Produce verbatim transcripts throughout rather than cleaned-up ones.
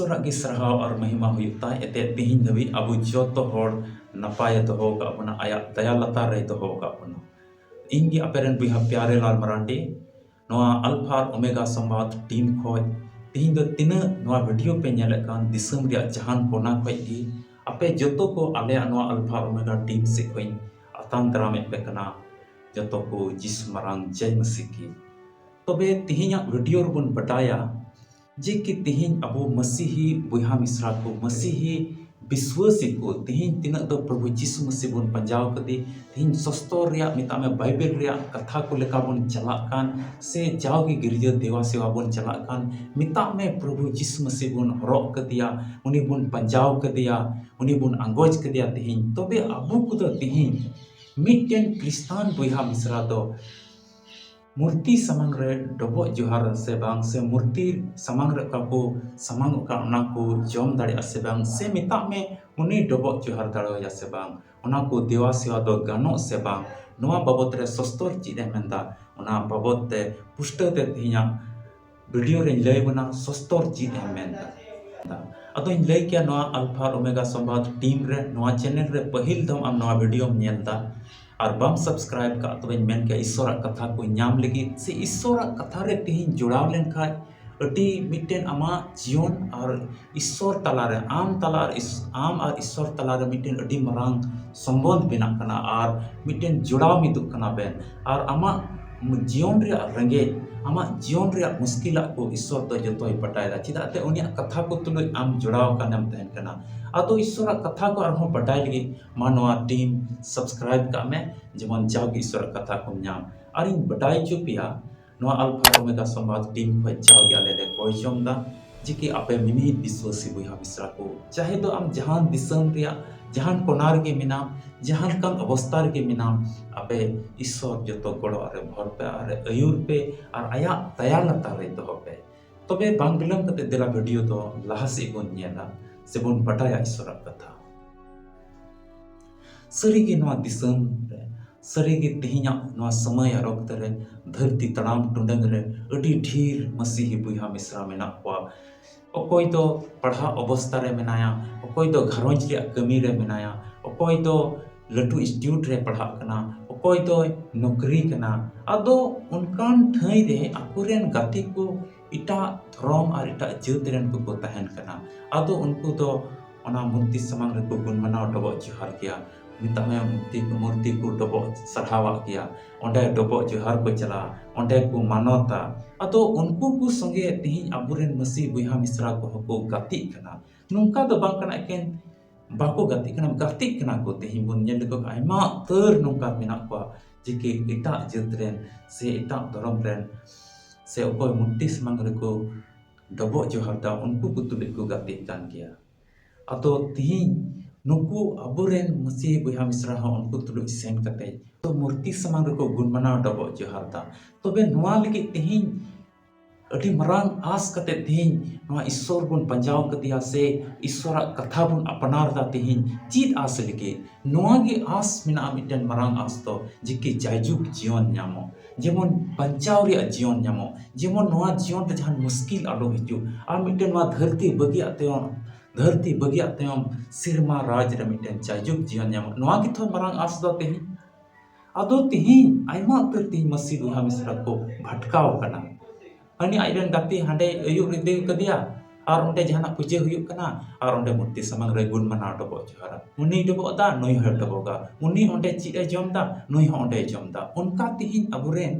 ᱦᱚᱲᱟᱜ ᱜᱮ ᱥᱟᱨᱦᱟᱣ ᱟᱨ ᱢᱚᱦᱤᱢᱟ ᱦᱩᱭᱩᱜ ᱛᱟᱭ᱾ ᱮᱱᱛᱮᱫ ᱛᱮᱦᱮᱧ ᱫᱷᱟᱹᱵᱤᱡ ᱟᱵᱚ ᱡᱚᱛᱚ ᱦᱚᱲ ᱱᱟᱯᱟᱭᱮ ᱫᱚᱦᱚ ᱟᱠᱟᱫ ᱵᱚᱱᱟ, ᱟᱭᱟᱜ ᱫᱟᱭᱟ ᱞᱟᱛᱟᱨ ᱨᱮᱭ ᱫᱚᱦᱚ ᱟᱠᱟᱫ ᱵᱚᱱᱟ᱾ ᱤᱧ ᱜᱮ ᱟᱯᱮ ᱨᱮᱱ ᱵᱚᱭᱦᱟ ᱯᱭᱟᱨᱮ ᱞᱟᱞ ᱢᱟᱨᱟᱱᱰᱤ, ᱱᱚᱣᱟ ᱟᱞᱯᱷᱟ ᱟᱨ ᱳᱢᱮᱜᱟ ᱥᱚᱢᱵᱟᱫ ᱴᱤᱢ ᱠᱷᱚᱡ ᱛᱮᱦᱮᱧ ᱫᱚ ᱛᱤᱱᱟᱹᱜ ᱱᱚᱣᱟ ᱵᱷᱤᱰᱤᱭᱳ ᱯᱮ ᱧᱮᱞᱮᱫ ᱠᱟᱱ ᱫᱤᱥᱚᱢ ᱨᱮᱭᱟᱜ ᱡᱟᱦᱟᱱ ᱠᱚᱱᱟ ᱠᱷᱚᱡ ᱜᱮ, ᱟᱯᱮ ᱡᱚᱛᱚ ᱠᱚ ᱟᱞᱮᱭᱟᱜ ᱱᱚᱣᱟ ᱟᱞᱯᱷᱟ ᱟᱨ ᱳᱢᱮᱜᱟ ᱴᱤᱢ ᱥᱮᱫ ᱠᱷᱚᱡ ᱤᱧ ᱟᱛᱟᱝ ᱫᱟᱨᱟᱢᱮᱫ ᱯᱮ ᱠᱟᱱᱟ᱾ ᱡᱚᱛᱚ ᱠᱚ ᱡᱤᱥᱩ ᱢᱟᱨᱟᱝ ᱡᱟᱭ ᱢᱟᱹᱥᱤ ᱠᱤ᱾ ᱛᱚᱵᱮ ᱛᱮᱦᱮᱧᱟᱜ ᱵᱷᱤᱰᱤᱭᱳ ᱨᱮᱵᱚᱱ ᱵᱟᱰᱟᱭᱟ ᱡᱮ ᱠᱤ ᱛᱮᱦᱮᱧ ᱟᱵᱚ ᱢᱟᱹᱥᱤᱦᱤ ᱵᱚᱭᱦᱟ ᱢᱤᱥᱨᱟ ᱠᱚ, ᱢᱟᱹᱥᱤᱦᱤ ᱵᱤᱥᱣᱟᱹᱥᱤ ᱠᱚ, ᱛᱮᱦᱮᱧ ᱛᱤᱱᱟᱹᱜ ᱫᱚ ᱯᱨᱚᱵᱷᱩ ᱡᱤᱥᱩ ᱢᱟᱹᱥᱤ ᱵᱚᱱ ᱯᱟᱸᱡᱟᱣ ᱠᱟᱫᱮ, ᱛᱮᱦᱮᱧ ᱥᱚᱥᱛᱚᱨ ᱨᱮᱭᱟᱜ, ᱢᱮᱛᱟᱜ ᱢᱮ, ᱵᱟᱭᱵᱮᱞ ᱨᱮᱭᱟᱜ ᱠᱟᱛᱷᱟ ᱠᱚ ᱞᱮᱠᱟ ᱵᱚᱱ ᱪᱟᱞᱟᱜ ᱠᱟᱱ, ᱥᱮ ᱡᱟᱣᱜᱮ ᱜᱤᱨᱡᱟᱹ ᱫᱮᱣᱟ ᱥᱮᱣᱟ ᱵᱚᱱ ᱪᱟᱞᱟᱜ ᱠᱟᱱ, ᱢᱮᱛᱟᱜ ᱢᱮ, ᱯᱨᱚᱵᱷᱩ ᱡᱤᱥᱩ ᱢᱟᱹᱥᱤ ᱵᱚᱱ ᱦᱚᱨᱚᱜ ᱠᱟᱫᱮᱭᱟ, ᱩᱱᱤ ᱵᱚᱱ ᱯᱟᱸᱡᱟᱣ ᱠᱟᱫᱮᱭᱟ, ᱩᱱᱤ ᱵᱚᱱ ᱟᱸᱜᱚᱪ ᱠᱟᱫᱮᱭᱟ ᱛᱮᱦᱮᱧ᱾ ᱛᱚᱵᱮ ᱟᱵᱚ ᱠᱚᱫᱚ ᱛᱮᱦᱮᱧ ᱢᱤᱫᱴᱮᱱ ᱠᱷᱨᱤᱥᱛᱟᱱ ᱵᱚᱭᱦᱟ ᱢᱤᱥᱨᱟ ᱫᱚ ᱢᱩᱨᱛᱤ ᱥᱟᱢᱟᱝ ᱨᱮ ᱰᱚᱵᱚᱜ ᱡᱚᱦᱟᱨ ᱥᱮ ᱵᱟᱝ, ᱥᱮ ᱢᱩᱨᱛᱤ ᱥᱟᱢᱟᱝ ᱨᱮ ᱚᱠᱟ ᱠᱚ ᱥᱟᱢᱟᱝ ᱚᱜ ᱠᱟᱱ, ᱚᱱᱟ ᱠᱚ ᱡᱚᱢ ᱫᱟᱲᱮᱭᱟᱜᱼᱟ ᱥᱮ ᱵᱟᱝ, ᱥᱮ ᱢᱮᱛᱟᱜ ᱢᱮ, ᱩᱱᱤ ᱰᱚᱵᱚᱜ ᱡᱚᱦᱟᱨ ᱫᱟᱲᱮᱭᱟᱭᱟ ᱥᱮ ᱵᱟᱝ, ᱚᱱᱟ ᱠᱚ ᱫᱮᱣᱟ ᱥᱮᱣᱟ ᱫᱚ ᱜᱟᱱᱚᱜ ᱥᱮ ᱵᱟᱝ, ᱱᱚᱣᱟ ᱵᱟᱵᱚᱛ ᱨᱮ ᱥᱚᱥᱛᱚᱨ ᱪᱮᱫ ᱮ ᱢᱮᱱᱫᱟ, ᱚᱱᱟ ᱵᱟᱵᱚᱛ ᱛᱮ ᱯᱩᱥᱴᱟᱹᱣ ᱛᱮ ᱛᱮᱦᱮᱧᱟᱜ ᱵᱷᱤᱰᱤᱭᱳ ᱨᱮᱧ ᱞᱟᱹᱭ ᱵᱚᱱᱟ ᱥᱚᱥᱛᱚᱨ ᱪᱮᱫ ᱮᱢ ᱢᱮᱱᱫᱟ᱾ ᱟᱫᱚᱧ ᱞᱟᱹᱭ ᱠᱮᱭᱟ, ᱱᱚᱣᱟ ᱟᱞᱯᱷᱟ ᱟᱨ ᱳᱢᱮᱜᱟ ᱥᱚᱢᱵᱟᱫ ᱴᱤᱢ ᱨᱮ, ᱱᱚᱣᱟ ᱪᱮᱱᱮᱞ ᱨᱮ ᱯᱟᱹᱦᱤᱞ ᱫᱷᱟᱣ ᱟᱢ ᱱᱚᱣᱟ ᱵᱷᱤᱰᱤᱭᱳᱢ ᱧᱮᱞ ᱮᱫᱟ ᱟᱨ ᱵᱟᱢ ᱥᱟᱵᱥᱠᱨᱟᱭᱤᱵ ᱠᱟᱜ, ᱛᱚᱵᱮᱧ ᱢᱮᱱ ᱠᱮᱭᱟ, ᱤᱥᱥᱚᱨᱟᱜ ᱠᱟᱛᱷᱟ ᱠᱚ ᱧᱟᱢ ᱞᱟᱹᱜᱤᱫ ᱥᱮ ᱤᱥᱥᱚᱨᱟᱜ ᱠᱟᱛᱷᱟ ᱨᱮ ᱛᱮᱦᱮᱧ ᱡᱚᱲᱟᱣ ᱞᱮᱱᱠᱷᱟᱡ ᱟᱹᱰᱤ ᱢᱤᱫᱴᱮᱱ ᱟᱢᱟᱜ ᱡᱤᱭᱚᱱ ᱟᱨ ᱤᱥᱥᱚᱨ ᱛᱟᱞᱟᱨᱮ, ᱟᱢ ᱛᱟᱞᱟ ᱟᱨ ᱤᱥ-, ᱟᱢ ᱟᱨ ᱤᱥᱥᱚᱨ ᱛᱟᱞᱟᱨᱮ ᱢᱤᱫᱴᱮᱱ ᱟᱹᱰᱤ ᱢᱟᱨᱟᱝ ᱥᱚᱢᱵᱚᱱᱫᱷ ᱵᱮᱱᱟᱜ ᱠᱟᱱᱟ ᱟᱨ ᱢᱤᱫᱴᱮᱱ ᱡᱚᱲᱟᱣ ᱢᱤᱫᱚᱜ ᱠᱟᱱᱟ ᱵᱮᱱ᱾ ᱟᱨ ᱟᱢᱟᱜ ᱡᱤᱭᱚᱱ ᱨᱮᱭᱟᱜ ᱨᱮᱸᱜᱮᱡ, ᱟᱢᱟᱜ ᱡᱤᱭᱚᱱ ᱨᱮᱭᱟᱜ ᱢᱩᱥᱠᱤᱞᱟᱜ ᱠᱚ ᱤᱥᱥᱚᱨ ᱫᱚ ᱡᱚᱛᱚᱭ ᱵᱟᱰᱟᱭᱮᱫᱟ, ᱪᱮᱫᱟᱜ ᱛᱮ ᱩᱱᱤᱭᱟᱜ ᱠᱟᱛᱷᱟ ᱠᱚ ᱛᱩᱞᱩᱡ ᱟᱢ ᱡᱚᱲᱟᱣ ᱟᱠᱟᱱᱮᱢ ᱛᱟᱦᱮᱱ ᱠᱟᱱᱟ᱾ ᱟᱫᱚ ᱤᱥᱥᱚᱨᱟᱜ ᱠᱟᱛᱷᱟ ᱠᱚ ᱟᱨᱦᱚᱸ ᱵᱟᱰᱟᱭ ᱞᱟᱹᱜᱤᱫ ᱢᱟ ᱱᱚᱣᱟ ᱴᱤᱢ ᱥᱟᱵᱥᱠᱨᱟᱭᱤᱵ ᱠᱟᱜ ᱢᱮ, ᱡᱮᱢᱚᱱ ᱡᱟᱣᱜᱮ ᱤᱥᱥᱚᱨᱟᱜ ᱠᱟᱛᱷᱟ ᱠᱚᱢ ᱧᱟᱢ᱾ ᱟᱨᱤᱧ ᱵᱟᱰᱟᱭ ᱦᱚᱪᱚ ᱯᱮᱭᱟ, ᱱᱚᱣᱟ ᱟᱞᱯᱷᱟ ᱳᱢᱮᱜᱟ ᱥᱚᱢᱵᱟᱫ ᱴᱤᱢ ᱠᱷᱚᱱ ᱡᱟᱣᱜᱮ ᱟᱞᱮ ᱞᱮ ᱠᱚᱭ ᱡᱚᱝ ᱫᱟ ᱡᱮ ᱠᱤ ᱟᱯᱮ ᱢᱤᱢᱤᱫ ᱵᱤᱥᱣᱟᱹᱥᱤ ᱵᱚᱭᱦᱟ ᱢᱤᱥᱨᱟ ᱠᱚ, ᱪᱟᱦᱮ ᱫᱚ ᱟᱢ ᱡᱟᱦᱟᱱ ᱫᱤᱥᱚᱢ ᱨᱮᱭᱟᱜ ᱡᱟᱦᱟᱱ ᱠᱚᱱᱟ ᱨᱮᱜᱮ ᱢᱮᱱᱟᱢ, ᱡᱟᱦᱟᱸ ᱞᱮᱠᱟᱱ ᱚᱵᱚᱥᱛᱟ ᱨᱮᱜᱮ ᱢᱮᱱᱟᱢ, ᱟᱯᱮ ᱤᱥᱥᱚᱨ ᱡᱚᱛᱚ ᱜᱚᱲᱚ ᱨᱮ ᱵᱷᱚᱨ ᱯᱮ ᱟᱨ ᱟᱹᱭᱩᱨ ᱯᱮ ᱟᱨ ᱟᱭᱟᱜ ᱫᱟᱭᱟ ᱞᱟᱛᱟᱨ ᱨᱮ ᱫᱚᱦᱚ ᱯᱮ᱾ ᱛᱚᱵᱮ ᱵᱟᱝ ᱵᱤᱞᱚᱢ ᱠᱟᱛᱮ ᱫᱮᱞᱟ ᱵᱷᱤᱰᱤᱭᱳ ᱫᱚ ᱞᱟᱦᱟ ᱥᱮᱫ ᱵᱚᱱ ᱧᱮᱞᱟ ᱥᱮᱵᱚᱱ ᱵᱟᱰᱟᱭᱟ ᱤᱥᱥᱚᱨᱟᱜ ᱠᱟᱛᱷᱟ᱾ ᱥᱟᱹᱨᱤᱜᱮ ᱱᱚᱣᱟ ᱫᱤᱥᱚᱢ ᱨᱮ, ᱥᱟᱹᱨᱤᱜᱮ ᱛᱮᱦᱮᱧᱟᱜ ᱱᱚᱣᱟ ᱥᱚᱢᱚᱭ ᱟᱨ ᱚᱠᱛᱚ ᱨᱮ ᱫᱷᱟᱹᱨᱛᱤ ᱛᱟᱲᱟᱢ ᱴᱩᱰᱟᱹᱝ ᱨᱮ ᱟᱹᱰᱤ ᱰᱷᱮᱨ ᱢᱟᱹᱥᱤᱦᱤ ᱵᱚᱭᱦᱟ ᱢᱤᱥᱨᱟ ᱢᱮᱱᱟᱜ ᱠᱚᱣᱟ᱾ ᱚᱠᱚᱭ ᱫᱚ ᱯᱟᱲᱦᱟᱜ ᱚᱵᱚᱥᱛᱟ ᱨᱮ ᱢᱮᱱᱟᱭᱟ, ᱚᱠᱚᱭ ᱫᱚ ᱜᱷᱟᱨᱚᱸᱡᱽ ᱨᱮᱭᱟᱜ ᱠᱟᱹᱢᱤ ᱨᱮ ᱢᱮᱱᱟᱭᱟ, ᱚᱠᱚᱭ ᱫᱚ ᱞᱟᱹᱴᱩ ᱤᱱᱥᱴᱤᱴᱭᱩᱴ ᱨᱮ ᱯᱟᱲᱦᱟᱜ ᱠᱟᱱᱟ, ᱚᱠᱚᱭ ᱫᱚᱭ ᱱᱚᱠᱨᱤ ᱠᱟᱱᱟ᱾ ᱟᱫᱚ ᱚᱱᱠᱟᱱ ᱴᱷᱟᱹᱭ ᱨᱮ ᱟᱠᱚᱨᱮᱱ ᱜᱟᱛᱮ ᱠᱚ ᱮᱴᱟᱜ ᱫᱷᱚᱨᱚᱢ ᱟᱨ ᱮᱴᱟᱜ ᱡᱟᱹᱛ ᱨᱮᱱ ᱠᱚᱠᱚ ᱛᱟᱦᱮᱱ ᱠᱟᱱᱟ᱾ ᱟᱫᱚ ᱩᱱᱠᱩ ᱫᱚ ᱚᱱᱟ ᱢᱩᱨᱛᱤ ᱥᱟᱢᱟᱝ ᱨᱮᱠᱚ ᱜᱩᱱ ᱢᱟᱱᱟᱣ ᱰᱚᱵᱚᱜ ᱡᱚᱦᱟᱨ ᱜᱮᱭᱟ᱾ ᱢᱮᱛᱟᱜ ᱢᱮ ᱢᱩᱨᱛᱤ, ᱢᱩᱨᱛᱤ ᱠᱚ ᱰᱚᱵᱚᱜ ᱥᱟᱨᱦᱟᱣᱟᱜ ᱜᱮᱭᱟ, ᱚᱸᱰᱮ ᱰᱚᱵᱚᱜ ᱡᱚᱦᱟᱨ ᱠᱚ ᱪᱟᱞᱟᱜᱼᱟ, ᱚᱸᱰᱮ ᱠᱚ ᱢᱟᱱᱚᱛᱟ᱾ ᱟᱫᱚ ᱩᱱᱠᱩ ᱠᱚ ᱥᱚᱸᱜᱮ ᱛᱮᱦᱮᱧ ᱟᱵᱚᱨᱮᱱ ᱢᱟᱹᱥᱤ ᱵᱚᱭᱦᱟ ᱢᱤᱥᱨᱟ ᱠᱚᱦᱚᱸ ᱠᱚ ᱜᱟᱛᱮᱜ ᱠᱟᱱᱟ᱾ ᱱᱚᱝᱠᱟ ᱫᱚ ᱵᱟᱝ ᱠᱟᱱᱟ ᱮᱠᱮᱱ ᱵᱟᱠᱚ ᱜᱟᱛᱮᱜ ᱠᱟᱱᱟ, ᱜᱟᱛᱮᱜ ᱠᱟᱱᱟ ᱠᱚ᱾ ᱛᱮᱦᱮᱧ ᱵᱚᱱ ᱧᱮᱞ ᱞᱮᱠᱚ ᱠᱷᱟᱱ ᱟᱭᱢᱟ ᱩᱛᱟᱹᱨ ᱱᱚᱝᱠᱟ ᱢᱮᱱᱟᱜ ᱠᱚᱣᱟ ᱡᱮ ᱠᱤ ᱮᱴᱟᱜ ᱡᱟᱹᱛ ᱨᱮᱱ ᱥᱮ ᱮᱴᱟᱜ ᱫᱷᱚᱨᱚᱢ ᱨᱮᱱ ᱥᱮ ᱚᱠᱚᱭ ᱢᱩᱨᱛᱤ ᱥᱟᱢᱟᱝ ᱨᱮᱠᱚ ᱰᱚᱵᱚᱜ ᱡᱚᱦᱟᱨ ᱫᱟ, ᱩᱱᱠᱩ ᱠᱚ ᱛᱩᱞᱩᱡ ᱠᱚ ᱜᱟᱛᱮᱜ ᱠᱟᱱ ᱜᱮᱭᱟ᱾ ᱟᱫᱚ ᱛᱤᱦᱤᱧ ᱱᱩᱠᱩ ᱟᱵᱚᱨᱮᱱ ᱢᱟᱹᱥᱤ ᱵᱚᱭᱦᱟ ᱢᱤᱥᱨᱟ ᱦᱚᱸ ᱩᱱᱠᱩ ᱛᱩᱞᱩᱡ ᱥᱮᱱ ᱠᱟᱛᱮ ᱛᱚ ᱢᱩᱨᱛᱤ ᱥᱟᱢᱟᱝ ᱨᱮᱠᱚ ᱜᱩᱱ ᱢᱟᱱᱟᱣ ᱰᱚᱵᱚᱜ ᱡᱚᱦᱟᱨ ᱫᱟ᱾ ᱛᱚᱵᱮ ᱱᱚᱣᱟ ᱞᱟᱹᱜᱤᱫ ᱛᱤᱦᱤᱧ ᱟᱹᱰᱤ ᱢᱟᱨᱟᱝ ᱟᱸᱥ ᱠᱟᱛᱮ ᱛᱤᱦᱤᱧ ᱱᱚᱣᱟ ᱤᱥᱥᱚᱨ ᱵᱚᱱ ᱯᱟᱸᱡᱟᱣ ᱠᱟᱫᱮᱭᱟ ᱥᱮ ᱤᱥᱥᱚᱨᱟᱜ ᱠᱟᱛᱷᱟ ᱵᱚᱱ ᱟᱯᱱᱟᱨ ᱫᱟ ᱛᱤᱦᱤᱧ ᱪᱮᱫ ᱟᱸᱥ ᱞᱟᱹᱜᱤᱫ? ᱱᱚᱣᱟ ᱜᱮ ᱟᱸᱥ ᱢᱮᱱᱟᱜᱼᱟ, ᱢᱤᱫᱴᱮᱱ ᱢᱟᱨᱟᱝ ᱟᱸᱥ ᱫᱚ, ᱡᱮ ᱠᱤ ᱡᱟᱭᱡᱩᱜᱽ ᱡᱤᱭᱚᱱ ᱧᱟᱢᱚᱜ, ᱡᱮᱢᱚᱱ ᱵᱟᱧᱪᱟᱣ ᱨᱮᱭᱟᱜ ᱡᱤᱭᱚᱱ ᱧᱟᱢᱚᱜ, ᱡᱮᱢᱚᱱ ᱱᱚᱣᱟ ᱡᱤᱭᱚᱱ ᱨᱮ ᱡᱟᱦᱟᱱ ᱢᱩᱥᱠᱤᱞ ᱟᱞᱚ ᱦᱤᱡᱩᱜ, ᱟᱨ ᱢᱤᱫᱴᱮᱱ ᱱᱚᱣᱟ ᱫᱷᱟᱹᱨᱛᱤ ᱵᱟᱹᱜᱤᱭᱟᱜ ᱛᱟᱭᱚᱢ, ᱫᱷᱟᱹᱨᱛᱤ ᱵᱟᱹᱜᱤᱭᱟᱜ ᱛᱟᱭᱚᱢ ᱥᱮᱨᱢᱟ ᱨᱟᱡᱽ ᱨᱮ ᱢᱤᱫᱴᱮᱱ ᱡᱟᱭᱡᱩᱜᱽ ᱡᱤᱭᱚᱱ ᱧᱟᱢᱚᱜ, ᱱᱚᱣᱟ ᱜᱮᱛᱚ ᱢᱟᱨᱟᱝ ᱟᱸᱥ ᱫᱚ ᱛᱮᱦᱮᱧ᱾ ᱟᱫᱚ ᱛᱮᱦᱮᱧ ᱟᱭᱢᱟ ᱩᱛᱟᱹᱨ ᱛᱮᱦᱮᱧ ᱢᱟᱹᱥᱤ ᱵᱚᱭᱦᱟ ᱢᱤᱥᱨᱟ ᱠᱚ ᱵᱷᱟᱴᱠᱟᱣ ᱟᱠᱟᱱᱟ᱾ ᱦᱟᱹᱱᱤ ᱟᱡᱨᱮᱱ ᱜᱟᱛᱮ ᱦᱟᱸᱰᱮ ᱟᱹᱭᱩᱨ ᱤᱫᱤ ᱠᱟᱫᱮᱭᱟ, ᱟᱨ ᱚᱸᱰᱮ ᱡᱟᱦᱟᱱᱟᱜ ᱯᱩᱡᱟᱹ ᱦᱩᱭᱩᱜ ᱠᱟᱱᱟ, ᱟᱨ ᱚᱸᱰᱮ ᱢᱩᱨᱛᱤ ᱥᱟᱢᱟᱝ ᱨᱮ ᱜᱩᱱ ᱢᱟᱱᱟᱣ ᱰᱚᱵᱚᱜ ᱡᱚᱦᱟᱨᱟ᱾ ᱩᱱᱤᱭ ᱰᱚᱵᱚᱜ ᱫᱟ, ᱱᱩᱭ ᱦᱚᱸᱭ ᱰᱚᱵᱚᱜᱟ᱾ ᱩᱱᱤ ᱚᱸᱰᱮ ᱪᱮᱫ ᱮ ᱡᱚᱢ ᱫᱟ, ᱱᱩᱭ ᱦᱚᱸ ᱚᱸᱰᱮᱭ ᱡᱚᱢ ᱫᱟ᱾ ᱚᱱᱠᱟ ᱛᱮᱦᱮᱧ ᱟᱵᱚᱨᱮᱱ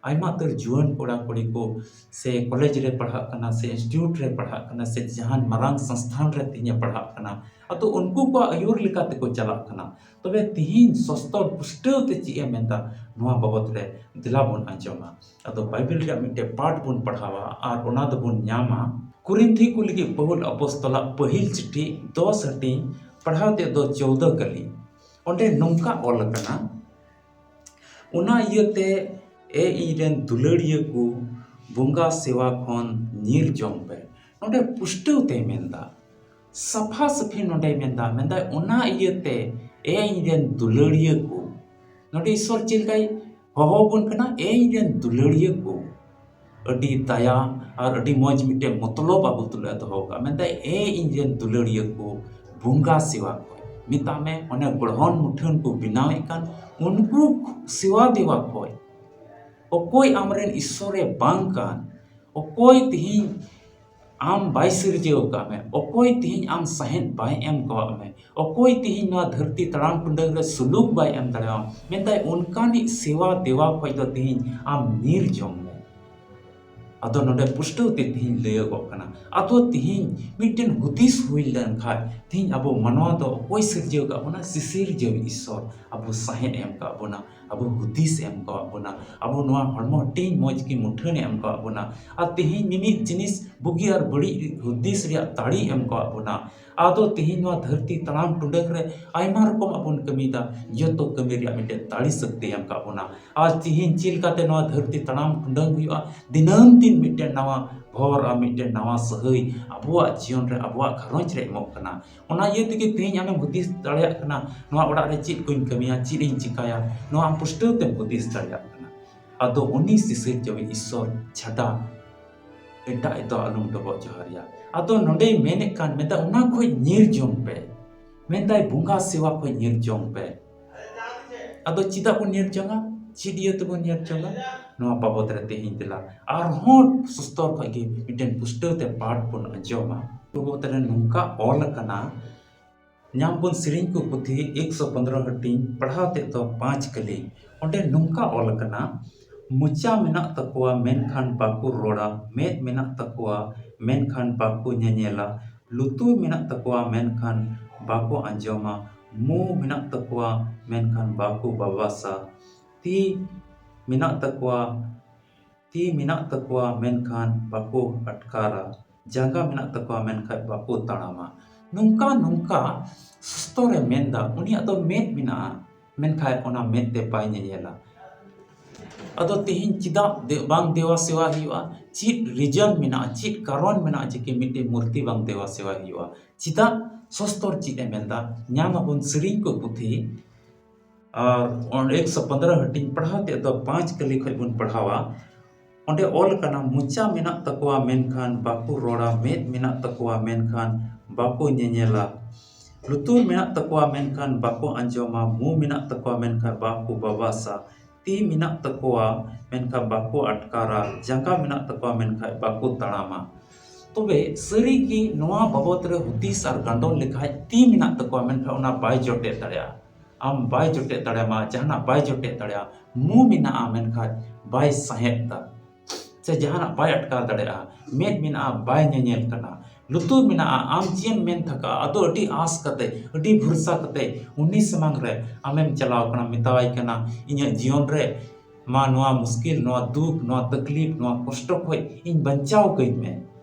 ᱟᱭᱢᱟ ᱩᱛᱟᱹᱨ ᱡᱩᱣᱟᱹᱱ ᱠᱚᱲᱟ ᱠᱩᱲᱤ ᱠᱚ ᱥᱮ ᱠᱚᱞᱮᱡᱽ ᱨᱮ ᱯᱟᱲᱦᱟᱜ ᱠᱟᱱᱟ ᱥᱮ ᱤᱱᱥᱴᱤᱴᱭᱩᱴ ᱨᱮ ᱯᱟᱲᱦᱟᱜ ᱠᱟᱱᱟ ᱥᱮ ᱡᱟᱦᱟᱱ ᱢᱟᱨᱟᱝ ᱥᱚᱝᱥᱛᱷᱟᱱ ᱨᱮ ᱛᱮᱦᱮᱧ ᱮ ᱯᱟᱲᱦᱟᱜ ᱠᱟᱱᱟ, ᱟᱫᱚ ᱩᱱᱠᱩ ᱠᱚᱣᱟᱜ ᱟᱹᱭᱩᱨ ᱞᱮᱠᱟ ᱛᱮᱠᱚ ᱪᱟᱞᱟᱜ ᱠᱟᱱᱟ᱾ ᱛᱚᱵᱮ ᱛᱤᱦᱤᱧ ᱥᱚᱥᱛᱚᱨ ᱯᱩᱥᱴᱟᱹᱣ ᱛᱮ ᱪᱮᱫ ᱮ ᱢᱮᱱᱫᱟ, ᱱᱚᱣᱟ ᱵᱟᱵᱚᱛ ᱨᱮ ᱫᱮᱞᱟ ᱵᱚᱱ ᱟᱸᱡᱚᱢᱟ᱾ ᱟᱫᱚ ᱵᱟᱭᱵᱮᱞ ᱨᱮᱭᱟᱜ ᱢᱤᱫᱴᱮᱱ ᱯᱟᱴ ᱵᱚᱱ ᱯᱟᱲᱦᱟᱣᱟ ᱟᱨ ᱚᱱᱟ ᱫᱚᱵᱚᱱ ᱧᱟᱢᱟ ᱠᱚᱨᱤᱱᱛᱷᱤ ᱠᱚ ᱞᱟᱹᱜᱤᱫ ᱯᱟᱹᱦᱩᱞ ᱟᱯᱚᱥᱛᱚᱞᱟᱜ ᱯᱟᱹᱦᱤᱞ ᱪᱤᱴᱷᱤ ᱫᱚᱥ ᱦᱟᱹᱴᱤᱧ, ᱯᱟᱲᱦᱟᱣ ᱛᱮᱫ ᱫᱚ ᱪᱳᱣᱫᱚ ᱠᱟᱹᱞᱤ᱾ ᱚᱸᱰᱮ ᱱᱚᱝᱠᱟ ᱚᱞ ᱟᱠᱟᱱᱟ, ᱚᱱᱟ ᱤᱭᱟᱹᱛᱮ ᱮ ᱤᱧᱨᱮᱱ ᱫᱩᱞᱟᱹᱲᱤᱭᱟᱹ ᱠᱚ, ᱵᱚᱸᱜᱟ ᱥᱮᱣᱟ ᱠᱷᱚᱱ ᱧᱤᱨ ᱡᱚᱝ ᱯᱮ᱾ ᱱᱚᱰᱮ ᱯᱩᱥᱴᱟᱹᱣ ᱛᱮᱭ ᱢᱮᱱᱫᱟ, ᱥᱟᱯᱷᱟ ᱥᱟᱹᱯᱷᱤ ᱱᱚᱰᱮᱭ ᱢᱮᱱᱫᱟ, ᱢᱮᱱᱫᱟᱭ ᱚᱱᱟ ᱤᱭᱟᱹᱛᱮ ᱮ ᱤᱧᱨᱮᱱ ᱫᱩᱞᱟᱹᱲᱤᱭᱟᱹ ᱠᱚ᱾ ᱱᱚᱰᱮ ᱤᱥᱥᱚᱨ ᱪᱮᱫ ᱞᱮᱠᱟᱭ ᱦᱚᱦᱚ ᱟᱵᱚᱱ ᱠᱟᱱᱟ, ᱮ ᱤᱧᱨᱮᱱ ᱫᱩᱞᱟᱹᱲᱤᱭᱟᱹ ᱠᱚ, ᱟᱹᱰᱤ ᱫᱟᱭᱟ ᱟᱨ ᱟᱹᱰᱤ ᱢᱚᱡᱽ ᱢᱤᱫᱴᱮᱱ ᱢᱚᱛᱞᱚᱵ ᱟᱵᱚ ᱛᱩᱞᱩᱡ ᱮ ᱫᱚᱦᱚ ᱠᱟᱜᱼᱟ᱾ ᱢᱮᱱᱫᱟᱭ, "ᱮ ᱤᱧ ᱨᱮᱱ ᱫᱩᱞᱟᱹᱲᱤᱭᱟᱹ ᱠᱚ, ᱵᱚᱸᱜᱟ ᱥᱮᱣᱟ ᱠᱚ", ᱢᱮᱛᱟᱜ ᱢᱮ, ᱚᱱᱮ ᱜᱚᱲᱦᱚᱱ ᱢᱩᱴᱷᱟᱹᱱ ᱠᱚ ᱵᱮᱱᱟᱣᱮᱫ ᱠᱟᱱ, ᱩᱱᱠᱩ ᱥᱮᱣᱟ ᱫᱮᱣᱟ ᱠᱷᱚᱡ ᱚᱠᱚᱭ ᱟᱢᱨᱮᱱ ᱤᱥᱥᱚᱨᱮ ᱵᱟᱝ ᱠᱟᱱ, ᱚᱠᱚᱭ ᱛᱮᱦᱮᱧ ᱟᱢ ᱵᱟᱭ ᱥᱤᱨᱡᱟᱹᱣ ᱟᱠᱟᱫ ᱢᱮ, ᱚᱠᱚᱭ ᱛᱮᱦᱮᱧ ᱟᱢ ᱥᱟᱦᱮᱸᱫ ᱵᱟᱭ ᱮᱢ ᱠᱟᱣᱟᱫ ᱢᱮ, ᱚᱠᱚᱭ ᱛᱮᱦᱮᱧ ᱱᱚᱣᱟ ᱫᱷᱟᱹᱨᱛᱤ ᱛᱟᱲᱟᱢ ᱴᱩᱰᱟᱹᱝ ᱨᱮ ᱥᱩᱞᱩᱠ ᱵᱟᱭ ᱮᱢ ᱫᱟᱲᱮᱭᱟᱢ, ᱢᱮᱱᱫᱟᱭ, ᱚᱱᱠᱟᱱᱤᱡ ᱥᱮᱣᱟ ᱫᱮᱣᱟ ᱠᱷᱚᱡ ᱫᱚ ᱛᱮᱦᱮᱧ ᱟᱢ ᱧᱤᱨ ᱡᱚᱝ ᱢᱮ᱾ ᱟᱫᱚ ᱱᱚᱰᱮ ᱯᱩᱥᱴᱟᱹᱣ ᱛᱮ ᱛᱮᱦᱮᱧ ᱞᱟᱹᱭᱚᱜᱚᱜ ᱠᱟᱱᱟ᱾ ᱟᱫᱚ ᱛᱮᱦᱮᱧ ᱢᱤᱫᱴᱮᱱ ᱦᱩᱫᱤᱥ ᱦᱩᱭ ᱞᱮᱱᱠᱷᱟᱡ, ᱛᱮᱦᱮᱧ ᱟᱵᱚ ᱢᱟᱱᱣᱟ ᱫᱚ ᱚᱠᱚᱭ ᱥᱤᱨᱡᱟᱹᱣ ᱟᱠᱟᱫ ᱵᱚᱱᱟ? ᱥᱤᱥᱤᱨᱡᱟᱹᱣ ᱤᱥᱥᱚᱨ᱾ ᱟᱵᱚ ᱥᱟᱦᱮᱸᱫ ᱮ ᱮᱢ ᱟᱠᱟᱫ ᱵᱚᱱᱟ, ᱟᱵᱚ ᱦᱩᱫᱤᱥ ᱮ ᱮᱢ ᱟᱠᱟᱫ ᱵᱚᱱᱟ, ᱟᱵᱚ ᱱᱚᱣᱟ ᱦᱚᱲᱢᱚ ᱦᱟᱹᱴᱤᱧ ᱢᱚᱡᱽ ᱜᱮ ᱢᱩᱴᱷᱟᱹᱱ ᱮ ᱮᱢ ᱟᱠᱟᱫ ᱵᱚᱱᱟ᱾ ᱟᱨ ᱛᱮᱦᱮᱧ ᱢᱤᱢᱤᱫ ᱡᱤᱱᱤᱥ ᱵᱩᱜᱤ ᱟᱨ ᱵᱟᱹᱲᱤᱡ ᱦᱩᱫᱤᱥ ᱨᱮᱭᱟᱜ ᱫᱟᱲᱮ ᱮ ᱮᱢ ᱟᱠᱟᱫ ᱵᱚᱱᱟ᱾ ᱟᱫᱚ ᱛᱮᱦᱮᱧ ᱱᱚᱣᱟ ᱫᱷᱟᱹᱨᱛᱤ ᱛᱟᱲᱟᱢ ᱴᱩᱰᱟᱹᱝ ᱨᱮ ᱟᱭᱢᱟ ᱨᱚᱠᱚᱢᱟᱜ ᱵᱚᱱ ᱠᱟᱹᱢᱤᱭᱮᱫᱟ, ᱡᱚᱛᱚ ᱠᱟᱹᱢᱤ ᱨᱮᱭᱟᱜ ᱢᱤᱫᱴᱮᱱ ᱫᱟᱲᱮ ᱥᱚᱠᱛᱤᱭ ᱮᱢ ᱟᱠᱟᱫ ᱵᱚᱱᱟ᱾ ᱟᱨ ᱛᱮᱦᱮᱧ ᱪᱮᱫ ᱞᱮᱠᱟᱛᱮ ᱱᱚᱣᱟ ᱫᱷᱟᱹᱨᱛᱤ ᱛᱟᱲᱟᱢ ᱴᱩᱰᱟᱹᱝ ᱦᱩᱭᱩᱜᱼᱟ, ᱫᱤᱱᱟᱹᱢ ᱫᱤᱱ ᱢᱤᱫᱴᱮᱱ ᱱᱟᱣᱟ ᱵᱷᱚᱨ ᱟᱨ ᱢᱤᱫᱴᱮᱱ ᱱᱟᱣᱟ ᱥᱟᱹᱦᱟᱹᱭ ᱟᱵᱚᱣᱟᱜ ᱡᱤᱭᱚᱱ ᱨᱮ, ᱟᱵᱚᱣᱟᱜ ᱜᱷᱟᱨᱚᱸᱡᱽ ᱨᱮ ᱮᱢᱚᱜ ᱠᱟᱱᱟ᱾ ᱚᱱᱟ ᱤᱭᱟᱹ ᱛᱮᱜᱮ ᱛᱮᱦᱮᱧ ᱟᱢᱮᱢ ᱦᱩᱫᱤᱥ ᱫᱟᱲᱮᱭᱟᱜ ᱠᱟᱱᱟ, ᱱᱚᱣᱟ ᱚᱲᱟᱜ ᱨᱮ ᱪᱮᱫ ᱠᱚᱧ ᱠᱟᱹᱢᱤᱭᱟ, ᱪᱮᱫ ᱤᱧ ᱪᱤᱠᱟᱭᱟ, ᱱᱚᱣᱟ ᱟᱢ ᱯᱩᱥᱴᱟᱹᱣ ᱛᱮᱢ ᱦᱩᱫᱤᱥ ᱫᱟᱲᱮᱭᱟᱜ ᱠᱟᱱᱟ᱾ ᱟᱫᱚ ᱩᱱᱤ ᱥᱤᱥᱤᱨᱡᱟᱹᱣᱤᱡ ᱤᱥᱥᱚᱨ ᱪᱷᱟᱰᱟ ᱮᱴᱟᱜ ᱫᱚ ᱟᱞᱚᱢ ᱰᱚᱵᱚᱜ ᱡᱚᱦᱟᱨ ᱮᱭᱟ᱾ ᱟᱫᱚ ᱱᱚᱰᱮᱭ ᱢᱮᱱᱮᱫ ᱠᱟᱱ, ᱢᱮᱱᱫᱟ, ᱚᱱᱟ ᱠᱷᱚᱡ ᱧᱤᱨ ᱡᱚᱝ ᱯᱮ᱾ ᱢᱮᱱᱫᱟᱭ, ᱵᱚᱸᱜᱟ ᱥᱮᱣᱟ ᱠᱷᱚᱡ ᱧᱤᱨ ᱡᱚᱝ ᱯᱮ᱾ ᱟᱫᱚ ᱪᱮᱫᱟᱜ ᱵᱚᱱ ᱧᱤᱨ ᱡᱚᱝᱟ? ᱪᱮᱫ ᱤᱭᱟᱹ ᱛᱮᱵᱚᱱ ᱧᱤᱨ ᱡᱚᱝᱟ? ᱱᱚᱣᱟ ᱵᱟᱵᱚᱫ ᱨᱮ ᱛᱮᱦᱮᱧ ᱫᱮᱞᱟ ᱟᱨᱦᱚᱸ ᱥᱚᱥᱛᱚᱨ ᱠᱷᱚᱡ ᱜᱮ ᱢᱤᱫᱴᱮᱱ ᱯᱩᱥᱴᱟᱹᱣ ᱛᱮ ᱯᱟᱴ ᱵᱚᱱ ᱟᱸᱡᱚᱢᱟ᱾ ᱵᱟᱵᱚᱫ ᱨᱮ ᱱᱚᱝᱠᱟ ᱚᱞ ᱟᱠᱟᱱᱟ, ᱧᱟᱢ ᱵᱚᱱ ᱥᱮᱨᱮᱧ ᱠᱚ ᱯᱩᱛᱷᱤ ᱮᱠᱥᱚ ᱯᱚᱱᱫᱽᱨᱚ ᱦᱟᱹᱴᱤᱧ, ᱯᱟᱲᱦᱟᱣ ᱛᱮᱫ ᱫᱚ ᱯᱟᱸᱪ ᱠᱟᱹᱞᱤ᱾ ᱚᱸᱰᱮ ᱱᱚᱝᱠᱟ ᱚᱞ ᱟᱠᱟᱱᱟ, ᱢᱚᱪᱟ ᱢᱮᱱᱟᱜ ᱛᱟᱠᱚᱣᱟ ᱢᱮᱱᱠᱷᱟᱱ ᱵᱟᱠᱚ ᱨᱚᱲᱟ, ᱢᱮᱫ ᱢᱮᱱᱟᱜ ᱛᱟᱠᱚᱣᱟ ᱢᱮᱱᱠᱷᱟᱱ ᱵᱟᱠᱚ ᱧᱮᱧᱮᱞᱟ, ᱞᱩᱛᱩᱨ ᱢᱮᱱᱟᱜ ᱛᱟᱠᱚᱣᱟ ᱢᱮᱱᱠᱷᱟᱱ ᱵᱟᱠᱚ ᱟᱸᱡᱚᱢᱟ, ᱢᱩ ᱢᱮᱱᱟᱜ ᱛᱟᱠᱚᱣᱟ ᱢᱮᱱᱠᱷᱟᱱ ᱵᱟᱠᱚ ᱵᱟᱵᱟᱥᱟ, ᱛᱤ ᱢᱮᱱᱟᱜ ᱛᱟᱠᱚᱣᱟ, ᱛᱤ ᱢᱮᱱᱟᱜ ᱛᱟᱠᱚᱣᱟ ᱢᱮᱱᱠᱷᱟᱱ ᱵᱟᱠᱚ ᱟᱴᱠᱟᱨᱟ, ᱡᱟᱸᱜᱟ ᱢᱮᱱᱟᱜ ᱛᱟᱠᱚᱣᱟ ᱢᱮᱱᱠᱷᱟᱱ ᱵᱟᱠᱚ ᱛᱟᱲᱟᱢᱟ᱾ ᱱᱚᱝᱠᱟ ᱱᱚᱝᱠᱟ ᱥᱚᱥᱛᱚᱨ ᱮ ᱢᱮᱱᱫᱟ, ᱩᱱᱤᱭᱟᱜ ᱫᱚ ᱢᱮᱫ ᱢᱮᱱᱟᱜᱼᱟ ᱢᱮᱱᱠᱷᱟᱱ ᱚᱱᱟ ᱢᱮᱫ ᱛᱮ ᱵᱟᱭ ᱧᱮᱧᱮᱞᱟ᱾ ᱟᱫᱚ ᱛᱮᱦᱮᱧ ᱪᱮᱫᱟᱜ ᱫᱮ-, ᱵᱟᱝ ᱫᱮᱣᱟ ᱥᱮᱣᱟ ᱦᱩᱭᱩᱜᱼᱟ? ᱪᱮᱫ reason ᱢᱮᱱᱟᱜᱼᱟ, ᱪᱮᱫ ᱠᱟᱨᱚᱱ ᱢᱮᱱᱟᱜᱼᱟ ᱡᱮ ᱠᱤ ᱢᱤᱫᱴᱮᱡ ᱢᱩᱨᱛᱤ ᱵᱟᱝ ᱫᱮᱣᱟ ᱥᱮᱣᱟ ᱦᱩᱭᱩᱜᱼᱟ? ᱪᱮᱫᱟᱜ? ᱥᱚᱥᱛᱚᱨ ᱪᱮᱫ ᱮ ᱢᱮᱱᱫᱟ? ᱧᱟᱢ ᱟᱵᱚᱱ ᱥᱮᱨᱮᱧ ᱠᱚ ᱯᱩᱛᱷᱤ, ᱟᱨ ᱚᱸᱰᱮ ᱮᱠᱥᱚ ᱯᱚᱱᱫᱽᱨᱚ ᱦᱟᱹᱴᱤᱧ, ᱯᱟᱲᱦᱟᱣ ᱛᱮᱫ ᱫᱚ ᱯᱟᱸᱪ ᱠᱟᱹᱞᱤ ᱠᱷᱚᱡ ᱵᱚᱱ ᱯᱟᱲᱦᱟᱣᱟ᱾ ᱚᱸᱰᱮ ᱚᱞ ᱠᱟᱱᱟ, ᱢᱚᱪᱟ ᱢᱮᱱᱟᱜ ᱛᱟᱠᱚᱣᱟ ᱢᱮᱱᱠᱷᱟᱱ ᱵᱟᱠᱚ ᱨᱚᱲᱟ, ᱢᱮᱫ ᱢᱮᱱᱟᱜ ᱛᱟᱠᱚᱣᱟ ᱢᱮᱱᱠᱷᱟᱱ ᱵᱟᱠᱚ ᱧᱮᱧᱮᱞᱟ, ᱞᱩᱛᱩᱨ ᱢᱮᱱᱟᱜ ᱛᱟᱠᱚᱣᱟ ᱢᱮᱱᱠᱷᱟᱱ ᱵᱟᱠᱚ ᱟᱸᱡᱚᱢᱟ, ᱢᱩ ᱢᱮᱱᱟᱜ ᱛᱟᱠᱚᱣᱟ ᱢᱮᱱᱠᱷᱟᱱ ᱵᱟᱠᱚ ᱵᱟᱵᱟᱥᱟ, ᱛᱤ ᱢᱮᱱᱟᱜ ᱛᱟᱠᱚᱣᱟ ᱢᱮᱱᱠᱷᱟᱱ ᱵᱟᱠᱚ ᱟᱴᱠᱟᱨᱟ, ᱡᱟᱸᱜᱟ ᱢᱮᱱᱟᱜ ᱛᱟᱠᱚᱣᱟ ᱢᱮᱱᱠᱷᱟᱱ ᱵᱟᱠᱚ ᱛᱟᱲᱟᱢᱟ᱾ ᱛᱚᱵᱮ ᱥᱟᱹᱨᱤ ᱜᱮ ᱱᱚᱣᱟ ᱵᱟᱵᱚᱫ ᱨᱮ ᱦᱩᱫᱤᱥ ᱟᱨ ᱜᱟᱸᱰᱚ ᱞᱮᱠᱷᱟᱡ, ᱛᱤ ᱢᱮᱱᱟᱜ ᱛᱟᱠᱚᱣᱟ ᱢᱮᱱᱠᱷᱟᱱ ᱚᱱᱟ ᱵᱟᱭ ᱡᱚᱴᱮᱫ ᱫᱟᱲᱮᱭᱟᱜᱼᱟ, ᱟᱢ ᱵᱟᱭ ᱡᱚᱴᱮᱫ ᱫᱟᱲᱮᱭᱟᱢᱟ, ᱡᱟᱦᱟᱱᱟᱜ ᱵᱟᱭ ᱡᱚᱴᱮᱫ ᱫᱟᱲᱮᱭᱟᱜᱼᱟ, ᱢᱩ ᱢᱮᱱᱟᱜᱼᱟ ᱢᱮᱱᱠᱷᱟᱱ ᱵᱟᱭ ᱥᱟᱦᱮᱫ ᱫᱟ, ᱥᱮ ᱡᱟᱦᱟᱱᱟᱜ ᱵᱟᱭ ᱟᱴᱠᱟᱨ ᱫᱟᱲᱮᱭᱟᱜᱼᱟ, ᱢᱮᱫ ᱢᱮᱱᱟᱜᱼᱟ ᱵᱟᱭ ᱧᱮᱧᱮᱞ ᱠᱟᱱᱟ, ᱞᱩᱛᱩᱨ ᱢᱮᱱᱟᱜᱼᱟ ᱟᱢ ᱪᱮᱫ ᱮᱢ ᱢᱮᱱ ᱛᱷᱟᱠᱟ, ᱟᱫᱚ ᱟᱹᱰᱤ ᱟᱸᱥ ᱠᱟᱛᱮ, ᱟᱹᱰᱤ ᱵᱷᱚᱨᱥᱟ ᱠᱟᱛᱮ ᱩᱱᱤ ᱥᱟᱢᱟᱝ ᱨᱮ ᱟᱢᱮᱢ ᱪᱟᱞᱟᱣ ᱠᱟᱱᱟ, ᱢᱮᱛᱟᱣᱟᱭ ᱠᱟᱱᱟ, ᱤᱧᱟᱹᱜ ᱡᱤᱭᱚᱱ ᱨᱮ ᱢᱟ ᱱᱚᱣᱟ ᱢᱩᱥᱠᱤᱞ, ᱱᱚᱣᱟ ᱫᱩᱠ, ᱱᱚᱣᱟ ᱛᱟᱠᱞᱤᱯ, ᱱᱚᱣᱟ ᱠᱚᱥᱴᱚ ᱠᱷᱚᱡ ᱤᱧ ᱵᱟᱧᱪᱟᱣ ᱠᱟᱹᱧ ᱢᱮ᱾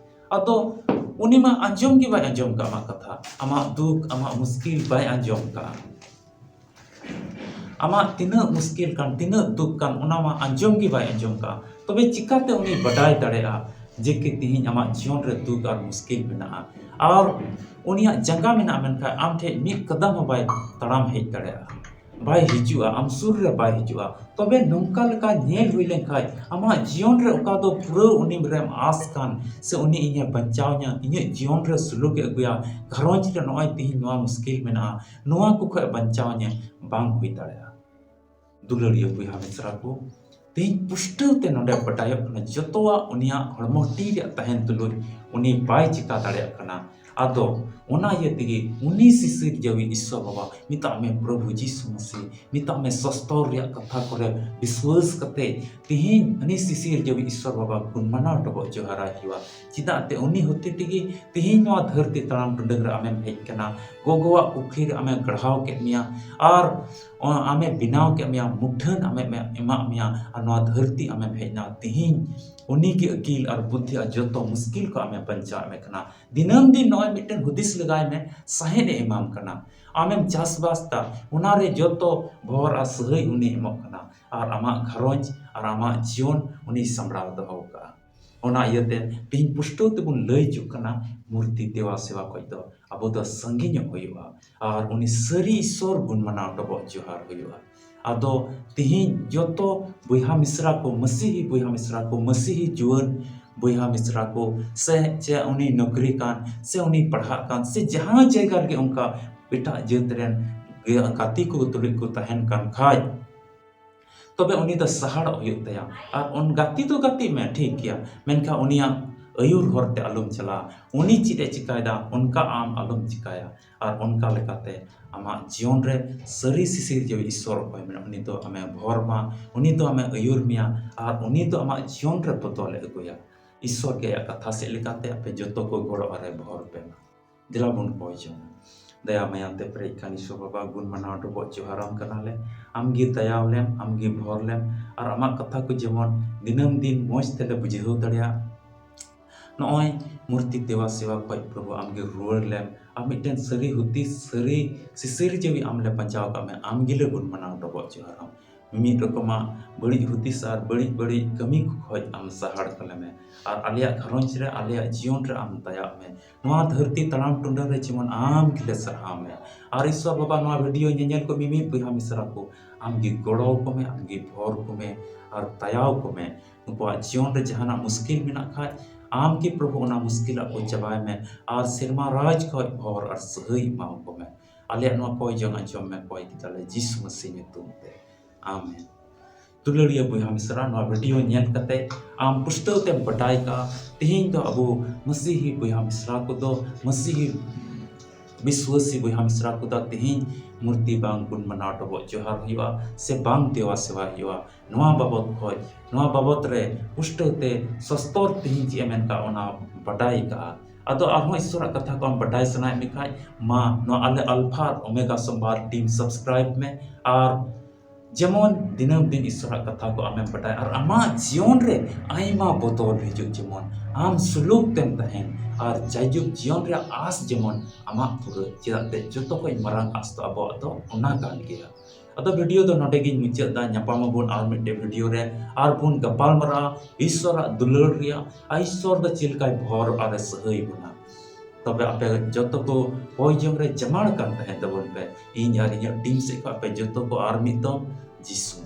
ᱟᱫᱚ ᱩᱱᱤ ᱢᱟ ᱟᱸᱡᱚᱢ ᱜᱮ ᱵᱟᱭ ᱟᱸᱡᱚᱢ ᱠᱟᱜᱼᱟ ᱟᱢᱟᱜ ᱠᱟᱛᱷᱟ, ᱟᱢᱟᱜ ᱫᱩᱠ, ᱟᱢᱟᱜ ᱢᱩᱥᱠᱤᱞ ᱵᱟᱭ ᱟᱸᱡᱚᱢ ᱠᱟᱜᱼᱟ᱾ ᱟᱢᱟᱜ ᱛᱤᱱᱟᱹᱜ ᱢᱩᱥᱠᱤᱞ ᱠᱟᱱ, ᱛᱤᱱᱟᱹᱜ ᱫᱩᱠ ᱠᱟᱱ, ᱚᱱᱟ ᱢᱟ ᱟᱸᱡᱚᱢ ᱜᱮ ᱵᱟᱭ ᱟᱸᱡᱚᱢ ᱠᱟᱜᱼᱟ᱾ ᱛᱚᱵᱮ ᱪᱤᱠᱟᱛᱮ ᱩᱱᱤ ᱵᱟᱰᱟᱭ ᱫᱟᱲᱮᱭᱟᱜᱼᱟ ᱡᱮ ᱠᱤ ᱛᱤᱦᱤᱧ ᱟᱢᱟᱜ ᱡᱤᱭᱚᱱ ᱨᱮ ᱫᱩᱠ ᱟᱨ ᱢᱩᱥᱠᱤᱞ ᱢᱮᱱᱟᱜᱼᱟ? ᱟᱨ ᱩᱱᱤᱭᱟᱜ ᱡᱟᱸᱜᱟ ᱢᱮᱱᱟᱜᱼᱟ, ᱢᱮᱱᱠᱷᱟᱱ ᱟᱢ ᱴᱷᱮᱡ ᱢᱤᱫ ᱠᱟᱫᱟᱢ ᱦᱚᱸ ᱵᱟᱭ ᱛᱟᱲᱟᱢ ᱦᱮᱡ ᱫᱟᱲᱮᱭᱟᱜᱼᱟ, ᱵᱟᱭ ᱦᱤᱡᱩᱜᱼᱟ, ᱟᱢ ᱥᱩᱨ ᱨᱮ ᱵᱟᱭ ᱦᱤᱡᱩᱜᱼᱟ᱾ ᱛᱚᱵᱮ ᱱᱚᱝᱠᱟ ᱞᱮᱠᱟ ᱧᱮᱞ ᱦᱩᱭ ᱞᱮᱱᱠᱷᱟᱡ, ᱟᱢᱟᱜ ᱡᱤᱭᱚᱱ ᱨᱮ ᱚᱠᱟ ᱫᱚ ᱯᱩᱨᱟᱹ ᱩᱱᱤ ᱨᱮᱢ ᱟᱸᱥ ᱠᱟᱱ, ᱥᱮ ᱩᱱᱤ ᱤᱧᱮ ᱵᱟᱧᱪᱟᱣ ᱤᱧᱟ, ᱤᱧᱟᱹᱜ ᱡᱤᱭᱚᱱ ᱨᱮ ᱥᱩᱞᱩᱠ ᱮ ᱟᱹᱜᱩᱭᱟ, ᱜᱷᱟᱨᱚᱸᱡᱽ ᱨᱮ ᱱᱚᱜᱼᱚᱭ ᱛᱤᱦᱤᱧ ᱱᱚᱣᱟ ᱢᱩᱥᱠᱤᱞ ᱢᱮᱱᱟᱜᱼᱟ, ᱱᱚᱣᱟ ᱠᱚ ᱠᱷᱚᱡ ᱵᱟᱧᱪᱟᱣ ᱤᱧᱟᱹ, ᱵᱟᱝ ᱦᱩᱭ ᱫᱟᱲᱮᱭᱟᱜᱼᱟ᱾ ᱫᱩᱞᱟᱹᱲᱤᱭᱟᱹ ᱵᱚᱭᱦᱟ ᱢᱤᱥᱨᱟ ᱠᱚ, ᱛᱮᱦᱮᱧ ᱯᱩᱥᱴᱟᱹᱣ ᱛᱮ ᱱᱚᱰᱮ ᱵᱟᱰᱟᱭᱚᱜ ᱠᱟᱱᱟ, ᱡᱚᱛᱚᱣᱟᱜ ᱩᱱᱤᱭᱟᱜ ᱦᱚᱲᱢᱚ ᱦᱟᱹᱴᱤᱧ ᱨᱮᱭᱟᱜ ᱛᱟᱦᱮᱱ ᱛᱩᱞᱩᱡ ᱩᱱᱤ ᱵᱟᱭ ᱪᱤᱠᱟ ᱫᱟᱲᱮᱭᱟᱜ ᱠᱟᱱᱟ᱾ ᱟᱫᱚ ᱚᱱᱟ ᱤᱭᱟᱹ ᱛᱮᱜᱮ ᱩᱱᱤ ᱥᱤᱥᱤᱨ ᱡᱟᱹᱣᱤᱡ ᱤᱥᱥᱚᱨ ᱵᱟᱵᱟ, ᱢᱮᱛᱟᱜ ᱢᱮ ᱯᱨᱚᱵᱷᱩ ᱡᱤᱥᱩ ᱢᱟᱥᱤ, ᱢᱮᱛᱟᱜ ᱢᱮ ᱥᱚᱥᱛᱚᱨ ᱨᱮᱭᱟᱜ ᱠᱟᱛᱷᱟ ᱠᱚᱨᱮ ᱵᱤᱥᱣᱟᱹᱥ ᱠᱟᱛᱮ ᱛᱮᱦᱮᱧ ᱩᱱᱤ ᱥᱤᱥᱤᱨ ᱡᱟᱹᱣᱤᱡ ᱤᱥᱥᱚᱨ ᱵᱟᱵᱟ ᱜᱩᱱ ᱢᱟᱱᱟᱣ ᱰᱚᱵᱚᱜ ᱡᱚᱦᱟᱨᱟᱭ ᱦᱩᱭᱩᱜᱼᱟ᱾ ᱪᱮᱫᱟᱜ ᱛᱮ ᱩᱱᱤ ᱦᱚᱛᱮ ᱛᱮᱜᱮ ᱛᱮᱦᱮᱧ ᱱᱚᱣᱟ ᱫᱷᱟᱹᱨᱛᱤ ᱛᱟᱲᱟᱢ ᱴᱩᱰᱟᱹᱝ ᱨᱮ ᱟᱢᱮᱢ ᱦᱮᱡ ᱠᱟᱱᱟ, ᱜᱚᱜᱚᱣᱟᱜ ᱯᱩᱠᱷᱨᱤ ᱨᱮ ᱟᱢᱮ ᱜᱟᱲᱦᱟᱣ ᱠᱮᱫ ᱢᱮᱭᱟ, ᱟᱨ ᱟᱢᱮ ᱵᱮᱱᱟᱣ ᱠᱮᱫ ᱢᱮᱭᱟ, ᱢᱩᱴᱷᱟᱹᱱ ᱟᱢᱮ ᱮᱢᱟᱜ ᱢᱮᱭᱟ, ᱟᱨ ᱱᱚᱣᱟ ᱫᱷᱟᱹᱨᱛᱤ ᱟᱢᱮᱢ ᱦᱮᱡ ᱮᱱᱟ᱾ ᱛᱤᱦᱤᱧ ᱩᱱᱤ ᱜᱮ ᱟᱹᱠᱤᱞ ᱟᱨ ᱵᱩᱫᱽᱫᱷᱤ ᱟᱨ ᱡᱚᱛᱚ ᱢᱩᱥᱠᱤᱞ ᱠᱚ ᱟᱢᱮ ᱵᱟᱧᱪᱟᱣ ᱮᱢᱮ ᱠᱟᱱᱟ᱾ ᱫᱤᱱᱟᱹᱢ ᱫᱤᱱ ᱱᱚᱜᱼᱚᱭ ᱢᱤᱫᱴᱮᱱ ᱦᱩᱫᱤᱥ ᱞᱮᱜᱟᱭ ᱢᱮ, ᱥᱟᱦᱮᱫ ᱮ ᱮᱢᱟᱢ ᱠᱟᱱᱟ, ᱟᱢᱮᱢ ᱪᱟᱥᱵᱟᱥ ᱫᱟ, ᱚᱱᱟᱨᱮ ᱡᱚᱛᱚ ᱵᱷᱚᱨ ᱟᱨ ᱥᱟᱹᱦᱟᱹᱭ ᱩᱱᱤ ᱮᱢᱚᱜ ᱠᱟᱱᱟ, ᱟᱨ ᱟᱢᱟᱜ ᱜᱷᱟᱨᱚᱸᱡᱽ ᱟᱨ ᱟᱢᱟᱜ ᱡᱤᱭᱚᱱ ᱩᱱᱤ ᱥᱟᱢᱵᱲᱟᱣ ᱫᱚᱦᱚ ᱠᱟᱜᱼᱟ᱾ ᱚᱱᱟ ᱤᱭᱟᱹᱛᱮ ᱛᱤᱦᱤᱧ ᱯᱩᱥᱴᱟᱹᱣ ᱛᱮᱵᱚᱱ ᱞᱟᱹᱭ ᱦᱚᱪᱚᱜ ᱠᱟᱱᱟ, ᱢᱩᱨᱛᱤ ᱫᱮᱣᱟ ᱥᱮᱣᱟ ᱠᱷᱚᱡ ᱫᱚ ᱟᱵᱚ ᱫᱚ ᱥᱟᱺᱜᱤᱧᱚᱜ ᱦᱩᱭᱩᱜᱼᱟ ᱟᱨ ᱩᱱᱤ ᱥᱟᱹᱨᱤ ᱤᱥᱥᱚᱨ ᱜᱩᱱ ᱢᱟᱱᱟᱣ ᱰᱚᱵᱚᱜ ᱡᱚᱦᱟᱨ ᱦᱩᱭᱩᱜᱼᱟ᱾ ᱟᱫᱚ ᱛᱤᱦᱤᱧ ᱡᱚᱛᱚ ᱵᱚᱭᱦᱟ ᱢᱤᱥᱨᱟ ᱠᱚ, ᱢᱟᱹᱥᱤᱦᱤ ᱵᱚᱭᱦᱟ ᱢᱤᱥᱨᱟ ᱠᱚ, ᱢᱟᱹᱥᱤᱦᱤ ᱡᱩᱣᱟᱹᱱ ᱵᱚᱭᱦᱟ ᱢᱤᱥᱨᱟ ᱠᱚ, ᱥᱮ ᱪᱮ ᱩᱱᱤ ᱱᱚᱠᱨᱤ ᱠᱟᱱ, ᱥᱮ ᱩᱱᱤ ᱯᱟᱲᱦᱟᱜ ᱠᱟᱱ, ᱥᱮ ᱡᱟᱦᱟᱸ ᱡᱟᱭᱜᱟ ᱨᱮᱜᱮ ᱚᱱᱠᱟ ᱮᱴᱟᱜ ᱡᱟᱹᱛ ᱨᱮᱱ ᱜᱮ-, ᱜᱟᱛᱮ ᱠᱚ ᱛᱩᱞᱩᱡ ᱠᱚ ᱛᱟᱦᱮᱱ ᱠᱟᱱ ᱠᱷᱟᱡ, ᱛᱚᱵᱮ ᱩᱱᱤ ᱫᱚ ᱥᱟᱦᱟᱲᱚᱜ ᱦᱩᱭᱩᱜ ᱛᱟᱭᱟ᱾ ᱟᱨ ᱩᱱ ᱜᱟᱛᱮ ᱫᱚ ᱜᱟᱛᱮᱜ ᱢᱮ, ᱴᱷᱤᱠ ᱜᱮᱭᱟ, ᱢᱮᱱᱠᱷᱟᱱ ᱩᱱᱤᱭᱟᱜ ᱟᱹᱭᱩᱨ ᱦᱚᱨ ᱛᱮ ᱟᱞᱚᱢ ᱪᱟᱞᱟᱜᱼᱟ᱾ ᱩᱱᱤ ᱪᱮᱫ ᱮ ᱪᱤᱠᱟᱭᱮᱫᱟ, ᱚᱱᱠᱟ ᱟᱢ ᱟᱞᱚᱢ ᱪᱤᱠᱟᱭᱟ᱾ ᱟᱨ ᱚᱱᱠᱟ ᱞᱮᱠᱟᱛᱮ ᱟᱢᱟᱜ ᱡᱤᱭᱚᱱ ᱨᱮ ᱥᱟᱹᱨᱤ ᱥᱤᱥᱤᱨ ᱡᱟᱹᱣᱤᱡ ᱤᱥᱥᱚᱨ ᱚᱠᱚᱭ ᱢᱮᱱᱟᱜᱼᱟ, ᱩᱱᱤ ᱫᱚ ᱟᱢᱮ ᱵᱷᱚᱨ ᱢᱟ, ᱩᱱᱤ ᱫᱚ ᱟᱢᱮ ᱟᱹᱭᱩᱨ ᱢᱮᱭᱟ, ᱟᱨ ᱩᱱᱤ ᱫᱚ ᱟᱢᱟᱜ ᱡᱤᱭᱚᱱ ᱨᱮ ᱵᱚᱫᱚᱞᱮ ᱟᱹᱜᱩᱭᱟ᱾ ᱤᱥᱥᱚᱨ ᱜᱮ ᱟᱭᱟᱜ ᱠᱟᱛᱷᱟ ᱥᱮᱫ ᱞᱮᱠᱟᱛᱮ ᱟᱯᱮ ᱡᱚᱛᱚ ᱠᱚ ᱜᱚᱲᱚ ᱟᱨᱮ ᱵᱷᱚᱨ ᱯᱮ ᱢᱟ᱾ ᱫᱮᱞᱟ ᱵᱚᱱ ᱠᱚᱭ ᱡᱚᱝᱟ᱾ ᱫᱟᱭᱟ ᱢᱟᱭᱟ ᱛᱮ ᱯᱮᱨᱮᱡ ᱠᱟᱱ ᱤᱥᱥᱚᱨ ᱵᱟᱵᱟ, ᱜᱩᱱ ᱢᱟᱱᱟᱣ ᱰᱚᱵᱚᱜ ᱡᱚᱦᱟᱨᱟᱢ ᱠᱟᱱᱟᱞᱮ᱾ ᱟᱢᱜᱮ ᱫᱟᱭᱟᱣ ᱞᱮᱢ, ᱟᱢᱜᱮ ᱵᱷᱚᱨ ᱞᱮᱢ, ᱟᱨ ᱟᱢᱟᱜ ᱠᱟᱛᱷᱟ ᱠᱚ ᱡᱮᱢᱚᱱ ᱫᱤᱱᱟᱹᱢ ᱫᱤᱱ ᱢᱚᱡᱽ ᱛᱮᱞᱮ ᱵᱩᱡᱷᱟᱹᱣ ᱫᱟᱲᱮᱭᱟᱜ᱾ ᱱᱚᱜᱼᱚᱭ ᱢᱩᱨᱛᱤ ᱫᱮᱵᱟ ᱥᱮᱵᱟ ᱠᱷᱚᱡ ᱯᱨᱚᱵᱷᱩ ᱟᱢᱜᱮ ᱨᱩᱣᱟᱹᱲ ᱞᱮᱢ, ᱟᱨ ᱢᱤᱫᱴᱮᱱ ᱥᱟᱹᱨᱤ ᱦᱩᱫᱤᱥ, ᱥᱟᱹᱨᱤ ᱥᱤᱥᱤᱨ ᱡᱟᱹᱣᱤ ᱟᱢ ᱞᱮ ᱵᱟᱧᱪᱟᱣ ᱠᱟᱜ ᱢᱮ, ᱟᱢ ᱜᱮᱞᱮ ᱜᱩᱱ ᱢᱟᱱᱟᱣ ᱰᱚᱵᱚᱜ ᱡᱚᱦᱟᱨᱟᱢ᱾ ᱢᱤᱢᱤᱫ ᱨᱚᱠᱚᱢᱟᱜ ᱵᱟᱹᱲᱤᱡ ᱦᱩᱫᱤᱥ ᱟᱨ ᱵᱟᱹᱲᱤᱡ ᱵᱟᱹᱲᱤᱡ ᱠᱟᱹᱢᱤ ᱠᱚ ᱠᱷᱚᱡ ᱟᱢ ᱥᱟᱦᱟᱲ ᱠᱟᱞᱮ ᱢᱮ, ᱟᱨ ᱟᱞᱮᱭᱟᱜ ᱜᱷᱟᱨᱚᱸᱡᱽ ᱨᱮ, ᱟᱞᱮᱭᱟᱜ ᱡᱤᱭᱚᱱ ᱨᱮ ᱟᱢ ᱫᱟᱭᱟᱜ ᱢᱮ᱾ ᱱᱚᱣᱟ ᱫᱷᱟᱹᱨᱛᱤ ᱛᱟᱲᱟᱢ ᱴᱩᱰᱟᱹ ᱨᱮ ᱡᱮᱢᱚᱱ ᱟᱢ ᱜᱮᱞᱮ ᱥᱟᱨᱦᱟᱣ ᱢᱮ᱾ ᱟᱨ ᱤᱥᱥᱚᱨ ᱵᱟᱵᱟ, ᱱᱚᱣᱟ ᱵᱷᱤᱰᱤᱭᱳ ᱧᱮᱧᱮᱞ ᱠᱚ ᱢᱤᱢᱤᱫ ᱵᱚᱭᱦᱟ ᱢᱤᱥᱨᱟ ᱠᱚ ᱟᱢ ᱜᱮ ᱜᱚᱲᱚ ᱟᱠᱚ ᱢᱮ, ᱟᱢ ᱜᱮ ᱵᱷᱚᱨ ᱠᱚ ᱢᱮ, ᱟᱨ ᱫᱟᱭᱟᱣ ᱠᱚ ᱢᱮ᱾ ᱱᱩᱠᱩᱣᱟᱜ ᱡᱤᱭᱚᱱ ᱨᱮ ᱡᱟᱦᱟᱱᱟᱜ ᱢᱩᱥᱠᱤᱞ ᱢᱮᱱᱟᱜ ᱠᱷᱟᱡ, ᱟᱢ ᱜᱮ ᱯᱨᱚᱵᱷᱩ ᱚᱱᱟ ᱢᱩᱥᱠᱤᱞᱟᱜ ᱠᱚ ᱪᱟᱵᱟᱭ ᱢᱮ, ᱟᱨ ᱥᱮᱨᱢᱟ ᱨᱟᱡᱽ ᱠᱷᱚᱡ ᱵᱷᱚᱨ ᱟᱨ ᱥᱟᱹᱦᱟᱹᱭ ᱮᱢᱟᱣ ᱠᱚ ᱢᱮ᱾ ᱟᱞᱮᱭᱟᱜ ᱱᱚᱣᱟ ᱠᱚᱭ ᱡᱚᱝ ᱟᱸᱡᱚᱢ ᱢᱮ, ᱠᱚᱭ ᱠᱮᱫᱟᱞᱮ ᱡᱤᱥᱩ ᱢᱟᱹᱥᱤ ᱧᱩᱛᱩᱢ ᱛᱮ, ᱟᱢᱮᱱ᱾ ᱫᱩᱞᱟᱹᱲᱤᱭᱟᱹ ᱵᱚᱭᱦᱟ ᱢᱤᱥᱨᱟ, ᱱᱚᱣᱟ ᱵᱷᱤᱰᱤᱭᱳ ᱧᱮᱞ ᱠᱟᱛᱮ ᱟᱢ ᱯᱩᱥᱴᱟᱹᱣ ᱛᱮᱢ ᱵᱟᱰᱟᱭ ᱠᱟᱜᱼᱟ, ᱛᱮᱦᱮᱧ ᱫᱚ ᱟᱵᱚ ᱢᱟᱹᱥᱤᱦᱤ ᱵᱚᱭᱦᱟ ᱢᱤᱥᱨᱟ ᱠᱚᱫᱚ, ᱢᱟᱹᱥᱤᱦᱤ ᱵᱤᱥᱣᱟᱹᱥᱤ ᱵᱚᱭᱦᱟ ᱢᱤᱥᱨᱟ ᱠᱚᱫᱚ ᱛᱮᱦᱮᱧ ᱢᱩᱨᱛᱤ ᱵᱟᱝ ᱜᱩᱱ ᱢᱟᱱᱟᱣ ᱰᱚᱵᱚᱜ ᱡᱚᱦᱟᱨ ᱦᱩᱭᱩᱜᱼᱟ ᱥᱮ ᱵᱟᱝ ᱫᱮᱣᱟ ᱥᱮᱣᱟ ᱦᱩᱭᱩᱜᱼᱟ᱾ ᱱᱚᱣᱟ ᱵᱟᱵᱚᱛ ᱠᱷᱚᱡ, ᱱᱚᱣᱟ ᱵᱟᱵᱚᱛ ᱨᱮ ᱯᱩᱥᱴᱟᱹᱣ ᱛᱮ ᱥᱚᱥᱛᱚᱨ ᱛᱮᱦᱮᱧ ᱪᱮᱫ ᱮ ᱢᱮᱱ ᱠᱟᱜᱼᱟ, ᱚᱱᱟ ᱵᱟᱰᱟᱭ ᱠᱟᱜᱼᱟ᱾ ᱟᱫᱚ ᱟᱨᱦᱚᱸ ᱤᱥᱥᱚᱨᱟᱜ ᱠᱟᱛᱷᱟ ᱠᱚ ᱟᱢ ᱵᱟᱰᱟᱭ ᱥᱟᱱᱟᱭᱮᱫ ᱢᱮ ᱠᱷᱟᱡ, ᱢᱟ ᱱᱚᱣᱟ ᱟᱞᱮ ᱟᱞᱯᱷᱟ ᱟᱨ ᱳᱢᱮᱜᱟ ᱥᱳᱢᱵᱟᱨ ᱴᱤᱢ ᱥᱟᱵᱥᱠᱨᱟᱭᱤᱵ ᱢᱮ, ᱟᱨ ᱡᱮᱢᱚᱱ ᱫᱤᱱᱟᱹᱢ ᱫᱤᱱ ᱤᱥᱥᱚᱨᱟᱜ ᱠᱟᱛᱷᱟ ᱠᱚ ᱟᱢᱮᱢ ᱵᱟᱰᱟᱭ ᱟᱨ ᱟᱢᱟᱜ ᱡᱤᱭᱚᱱ ᱨᱮ ᱟᱭᱢᱟ ᱵᱚᱫᱚᱞ ᱦᱤᱡᱩᱜ, ᱡᱮᱢᱚᱱ ᱟᱢ ᱥᱩᱞᱩᱠ ᱛᱮᱢ ᱛᱟᱦᱮᱱ ᱟᱨ ᱡᱟᱭᱡᱩᱜᱽ ᱡᱤᱭᱚᱱ ᱨᱮᱭᱟᱜ ᱟᱸᱥ ᱡᱮᱢᱚᱱ ᱟᱢᱟᱜ ᱯᱩᱨᱟᱹᱜ᱾ ᱪᱮᱫᱟᱜ ᱛᱮ ᱡᱚᱛᱚ ᱠᱷᱚᱡ ᱢᱟᱨᱟᱝ ᱟᱸᱥ ᱫᱚ ᱟᱵᱚᱣᱟᱜ ᱫᱚ ᱚᱱᱟ ᱠᱟᱱ ᱜᱮᱭᱟ᱾ ᱟᱫᱚ ᱵᱷᱤᱰᱤᱭᱳ ᱫᱚ ᱱᱚᱰᱮ ᱜᱤᱧ ᱢᱩᱪᱟᱹᱫ ᱫᱟ᱾ ᱧᱟᱯᱟᱢ ᱟᱵᱚᱱ ᱟᱨ ᱢᱤᱫᱴᱮᱡ ᱵᱷᱤᱰᱤᱭᱳ ᱨᱮ, ᱟᱨ ᱵᱚᱱ ᱜᱟᱯᱟᱞ ᱢᱟᱨᱟᱜᱼᱟ ᱤᱥᱥᱚᱨᱟᱜ ᱫᱩᱞᱟᱹᱲ ᱨᱮᱭᱟᱜ, ᱟᱨ ᱤᱥᱥᱚᱨ ᱫᱚ ᱪᱮᱫ ᱞᱮᱠᱟᱭ ᱵᱷᱚᱨ ᱟᱨᱮ ᱥᱟᱹᱦᱟᱹᱭ ᱵᱚᱱᱟ᱾ ᱛᱚᱵᱮ ᱟᱯᱮ ᱡᱚᱛᱚ ᱠᱚ ᱯᱚᱭᱡᱚᱢ ᱨᱮ ᱡᱟᱢᱟᱲ ᱠᱟᱱ ᱛᱟᱦᱮᱸ ᱛᱟᱵᱚᱱ ᱯᱮ᱾ ᱤᱧ ᱟᱨ ᱤᱧᱟᱹᱜ ᱴᱤᱢ ᱥᱮᱫ ᱠᱷᱚᱱ ᱟᱯᱮ ᱡᱚᱛᱚ ᱠᱚ ᱟᱨ ᱢᱤᱫ ᱫᱚᱢ ᱡᱤᱥᱩ